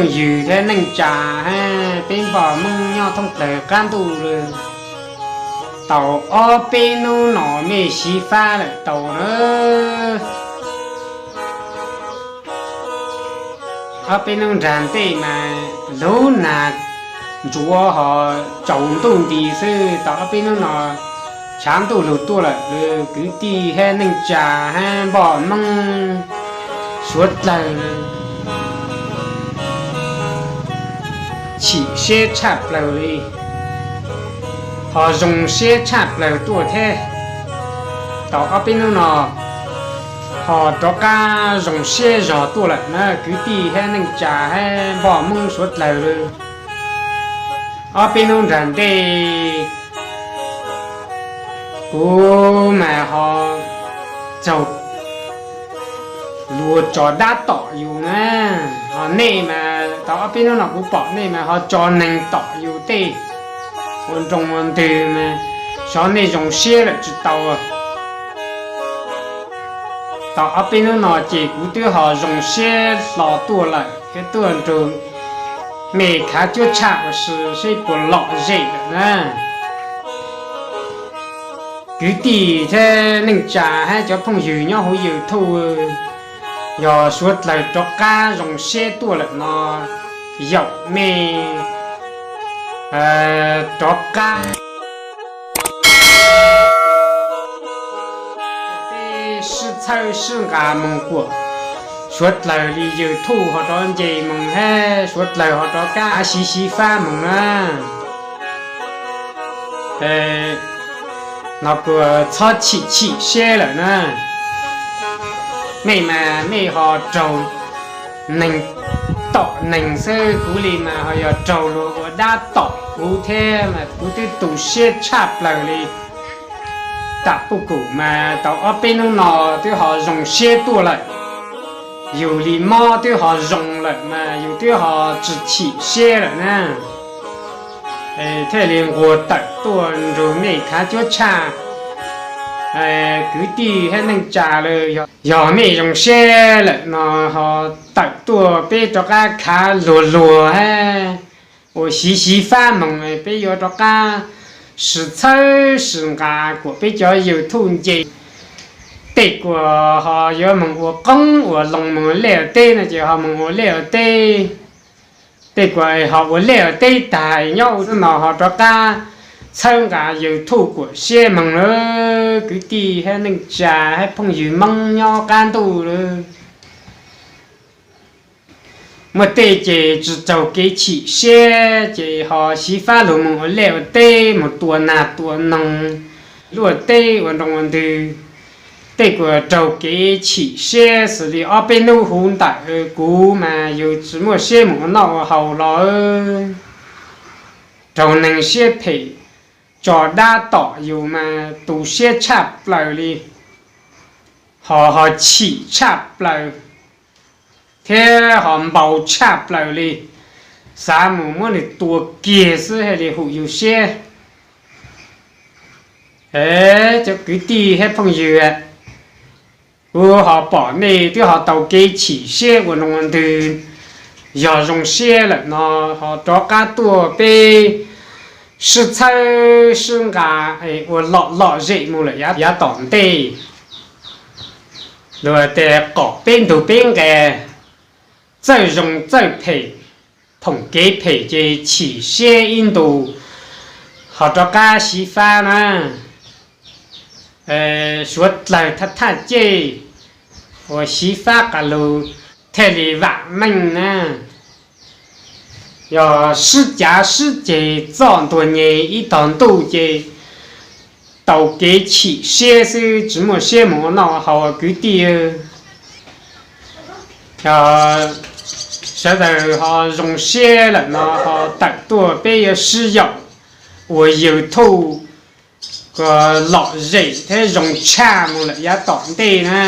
Ywg thiab neej tsa hab peb npoj Hmoob nyob thoob plawg qab ntuj lawm, tau ob peb nub no mej xyiv fab lawm tau na. Ob peb nub nrag ntej mas lug nag ntsuav ho tsaus ntuj nti xwb, tau ob peb nub no tshav ntuj lug tuaj lawm, kwv tij hab neej tsa hab npoj Hmoob suav dlawg chim siab tshaj plawg li, ho zoo siab tshaj plawg tuaj thiab. Tau ob peb nub no ho rov qab zoo siab zog tuaj lawm na kwv tij hab neej tsa hab npoj Hmoob suav dlawg lawm. Ob peb nub nrag ntej kuv mas ho tsaug luag tso dab tom yus na, ho nej mas tau ob peb nub no kuv pom nej mas ho tso neeg tom yus tej ua nroo ua ntwg mas xyov nej zoo siab lawm tsi tau. Tau ob peb nub no ces kuv twb ho zoo siab hlo tuaj lawm thiab tuaj nrug mej khav cuab tshaj ua si seb puas lom zem lawm na. Kwv tij thiab neej tsa hab cov phooj ywg nyob huv YouTube, yog suav dlawg rov qab zoo siab tuaj lawm no, yaum mej rov qab peb sib txhawb sib nqa moog kuas suav dlawg li YouTube ho rov nce moog hab suav dlawg ho rov qab xyiv xyiv fab moog na. No kuas txhob chim chim siab lawm na. Mej mas mej ho raug neeg tom neeg xwb, kuv li mas ho yog raug luag ua dab tom kuv thiab mas kuv twb tu siab tshaj plawg li. Tam puj kum mas tau ob peb nub no twb ho zoo siab tuaj lawm, yus li mob twb ho zoo lawm mas yus twb ho tsi chim siab lawm na. Thiaj li nquag tawm tuaj nrug mej khav cuab tshaj. Kwv tij hab neej tsa lawm, yog mej zoo siab lawm no ho tawm tuaj peb rov qab khav luag luag hab ua xyiv xyiv fab moog, peb yuav rov qab sib txhawb sib nqa kuas peb cov YouTube nce. Tej kuas ho yuav moog ua qoob ua loo moog ua liaj ua teb no ces ho moog ua liaj ua teb. Tej kuas ho ua liaj ua teb tag nyob ua xwb no ho rov qab txhawb nqa YouTube kuas siab moog lawm kwv tij hab neej tsa hab phooj ywg Moob nyob qab ntuj lawm. Muaj tej ces tsi raug kev chim siab ces ho xyiv fab lug moog ua liaj ua teb, moog tua nag tua noog, luaj teb ua nroo ua ntwg. Tej kuas raug kev chim siab xws li ob peb nub huv ntawm kuv mas yus tsi muaj siab moog ua noj ua haus los raug neeg siab phem tso dab tom yus mas tu siab tshaj plaws li, ho ho chim tshaj plaws thiab ho npau tshaj plaws li, xav mus muab nws tua kiag xwb haj li hum yus siab. Cov kwv tij hab phooj ywg, kuv ho pom nej twb ho tau kev chim siab ua nroo ua ntwg, yog zoo siab lawm no ho rov qab tuaj peb sib txhawb sib nqa ua lom lom zem mus lawm yav tom ntej. Luag tias qom peb ntug peb nqe, txawj zoo txawj phem, phoom kev phem ces chim siab ib ntus ho rov qab xyiv fab na. Suav dlawg thaj thaj ceg uas xyiv fab qas lug thiaj li vam meej na. Yog sib cav sib ceg txoj ntuag nyem ib tog ntuj ces tau kev chim siab xwb tsis muaj siab mus ua noj ua haus kwv tij. Sawv daws ho zoo siab lawm no ho tawm tuaj peb yuav sib yaum ua YouTube kom lom zem thiab zoo tshaj mus lawm yav tom ntej na.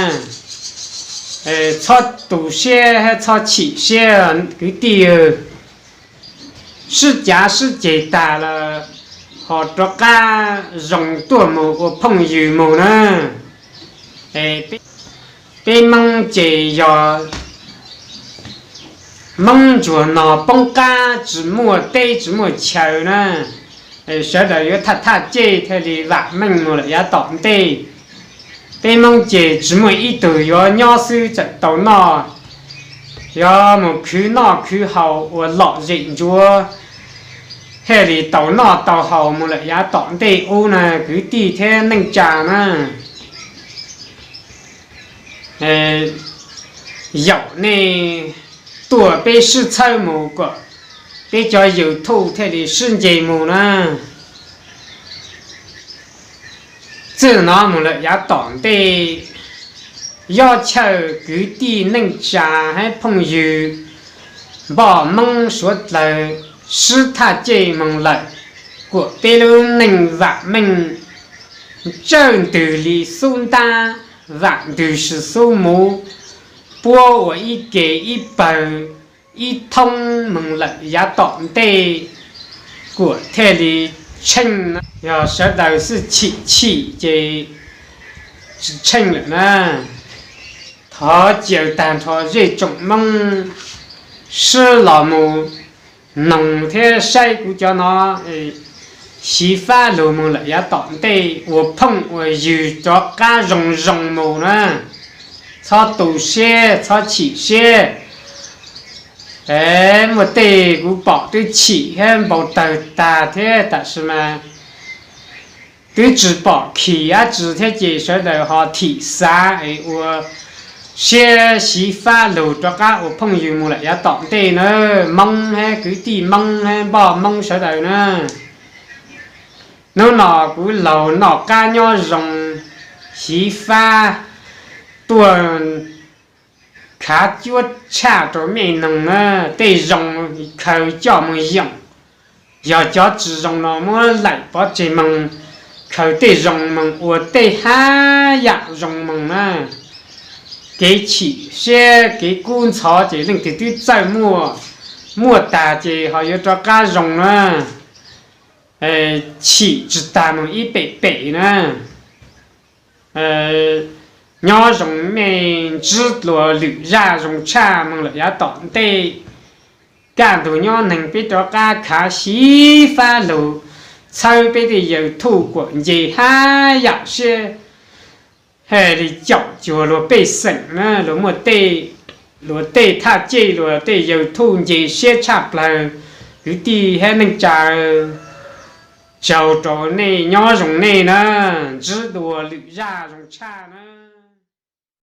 Txhob tu siab thiab txhob chim siab kwv tij. Sib cav sib ceg tag lawm ho rov qab zoo tuaj mus ua phooj ywg mus na. Peb Moob ces yog Moob ntsuag no poob qab tsis muaj teb tsis muaj chaw na, sawv daws yuav thaj thaj cej thiaj li vam meej mus lawm yav tom ntej. Peb Moob ces tsis muaj ib tug yuav nyob xwb tseem tau noj, yuav mus khwv noj khwv haus ua lom zem ntsuav thiaj li tau noj tau haus mus lawm yav tom ntej ub na kwv tij thiab neej tsa na. Yaum nej tuaj peb sib txhawb mus kom peb cov YouTube thiaj li sib nce mus na. Txij no mus lawm yav tom ntej, yob chawj kwv tij neej tsa hab phooj ywg npoj Moob suav dlawg sib thaj cej moog lawm, kuam peb lub neej vam meej tsawj ntwg li xub ntab, vam ntwg si xub muv, puab ua ib ke ib pawg ib thoob moog lawm yav tom ntej, kuam thiaj li tsheej. Yog sawv daws xwb chim chim ces tsis tsheej lawm na. Thov caw tag nrho zej tsoom Moob sib los mus noog thiab saib kuv cov no xyiv fab lug mus lawm yav tom ntej ua phooj ua ywg rov qab zoo zoo mus na. Txhob tu siab txhob chim siab. Es muaj tej kuv pom twb chim thiab npau tawg tag thiab, tam sim mas twb tsis pom khim dab tsi thiab ces sawv daws ho thim xav es ua siab xyiv fab lug rov qab ua phooj ywg mus lawm yav tom ntej na. Moob hab kwv tij Moob hab npoj Moob sawv daws na, hnub no kuv laug noj qab nyob zoo, xyiv fab tuaj khav cuab tshaj rau mej noog na. Tej zoo khaws coj moog yoom, yog cov tsis zoo no muab laim pov tseg moog, khaws tej zoo moog ua tej hab yam zoo moog na. Kev chim siab kev kub ntxhov ces leej twg twb txawj muaj, muaj tag ces ho yuav rov qab zoo na. Chim tsis tag moog ib pem pem na. Nyob zoo mej ntsib dlua lwm zaj zoo tshaj moog lawm yav tom ntej. Kaj ntug nyob neeg peb rov qab khav xyiv fab lug txhawb peb tej YouTube kuam nce hab yam siab hab li caum cuag luag pej xeem na, luag muaj tej, luag tej thaj cej luag tej YouTube nce siab tshaj plawg. Kwv tij hab neej tsa, tsaug rau nej, nyob zoo nej na, ntsib dua lwm zaj zoo tshaj na.